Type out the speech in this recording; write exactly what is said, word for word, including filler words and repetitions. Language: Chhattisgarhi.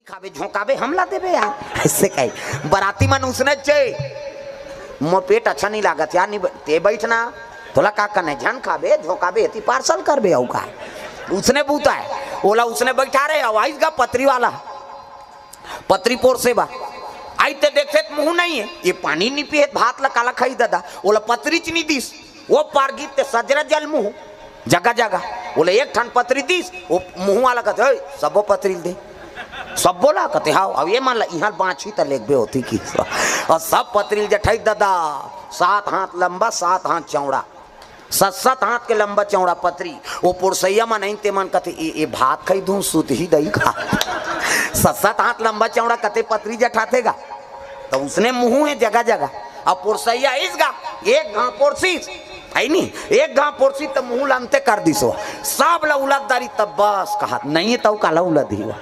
खाबे झोंकाबे हमला देबे यार, ऐसे कही। बराती मन उसने चे, मोर पेट अच्छा नहीं लागत यार, नहीं ब-, ते बैठना, तोला का करना है, झन खाबे झोंकाबे, एती पार्सल करबे, अउ का? उसने बूता है, ओला उसने बैठा रहे, अउ आइस गा पतरी वाला, पतरी पोरसे बा। आई ते देखते त मुंह नहीं है, ये पानी नहीं पिए, भात ला काला खाई दादा, ओला पतरी च नहीं दिस। वो पार गीत ते सजरा जल मुंह, जगह जगह। बोले एक ठन पतरी दिस, वो मुंह वाला कहते, "ओए, सबो पतरी ल दे।" सबो ला कहते, "हाव।" अब ये मान ला, इहाँ बाँची त लेगबे होती की। और सब पतरी ल जठाई दादा, सात हाथ लंबा, सात हाथ चौड़ा, सात सात हाथ के लंबा चौड़ा पतरी। वो पुरसैया मन आइन ते मन कहते, "ए, ए भात खाई दूं, सुत ही दई का?" सात सात हाथ लंबा चौड़ा कते पतरी जठाथे गा। तो उसने मुंह है जगह जगह। अब पुरसैया इस गा, एक घाव पोरसीस, है नी, एक घाव पोरसीस तो मुंह लंते कर दिस हो। सब ला उलद दारी तब बस कहा, नहीं तो काला उलद ही हुआ।